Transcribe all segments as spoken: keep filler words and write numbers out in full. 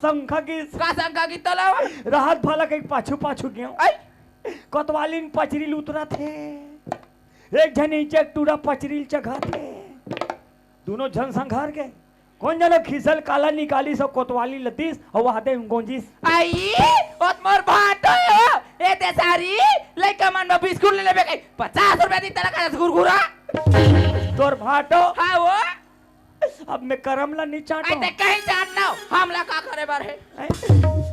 शंखा गिस। का शंखा गिस तोला? राहत भला के पाछू पाछू गेंव। आई। कोतवाली म पचरी ल उतरत हे। एक झन इंचे के टूरा पचरी ल चघत हे। दूनों झन संघर गे। कोन जनो खिसल काला निकालिस अउ कोतवाली ल दिस अउ हाथे म गोंजिस। आई, ओत मोर भांटो हे ओ। ए दे सारी, लइका मन म बिस्कुट ले लेबे कही, पचास रुपया दिन तोला का गुरगुरा। तोर भांटो? हाँ ओ। अब मैं करम ला नहीं चाटो। अरे, ते कहीं चाटना हो, हमला का करे बर हे?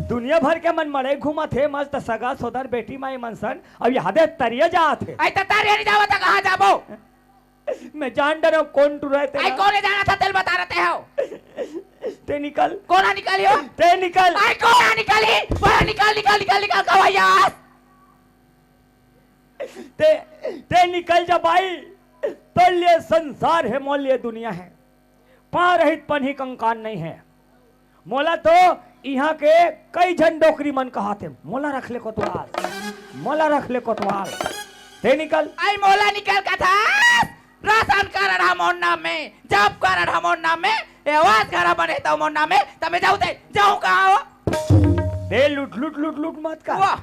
दुनिया भर के मन मड़ई घूमत हे, मस्त सगा सोदर बेटी माई मन सन, अब यादे तरिया जात हे। अरे, ते तरिया नहीं जावत, कहाँ जाबो? मैं जान डरो कोन टूरा हे तेला। अरे, कोने जाना था, तेल बता रहते हो। ते निकल। कोना निकलियो? ते निकल। अरे, कोना निकली? कोना निकल, निकल, निकल, निकल, कवैया। ते, ते निकल जा बाई, तोर लिए संसार हे, मोर लिए दुनिया हे। पाँव रहित पनही कंकान नहीं हे। मोला तो इहाँ के कई झन डोकरी मन कहाथे, मोला रख ले कोतवाल, मोला रख ले कोतवाल। ते निकल। आई मोला निकल कथस, राशन कारड ह मोर नाम में, जॉब कारड ह मोर नाम में, ए आवास घर बने त मोर नाम में, त मैं जाहूँ ते, जाहूँ कहाँ हो? ते लुट, लुट, लुट, लुट मत कर। वाह।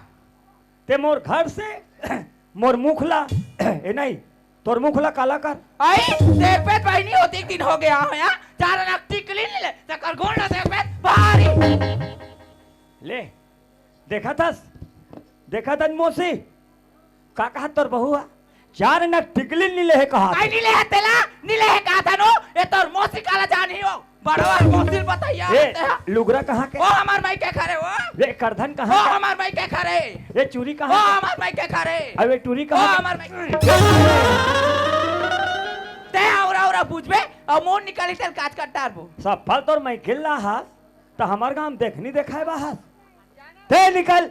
ते मोर घर से मोर मुखला, ए नहीं, तोर मुखला काला कर। आई, देख पे बहिनी होती एक दिन हो गया हो यहाँ, चार आना टिकली नहीं ले, तकर गोड़ ना देख पे भारी। ले, देखा थस, देखा थस मौसी, का कहा तोर बहुआ? चार आना टिकली नहीं ले हे कहा। आई नहीं ले हे तेला, नहीं ले हे कहा था नो, ये तोर मौसी काला जानी हो। बड़वा मोसिल बताइया ए, आते हैं। लुगरा कहाँ के? ओ हमार माई के खरे वो। ए, करधन ओ कहाँ के? हमार माई के खरे। ए, चूरी ओ कहाँ के? हमार माई के खरे। अब ए, टूरी ओ कहाँ के? हमार माई के। ते औरा औरा बुझबे, और मोर निकाली तेल काज कर डारबो। सब फल तोर माई गिल्ला हा, तो हमार गांव देखनी देखाए बाहर। ते निकल।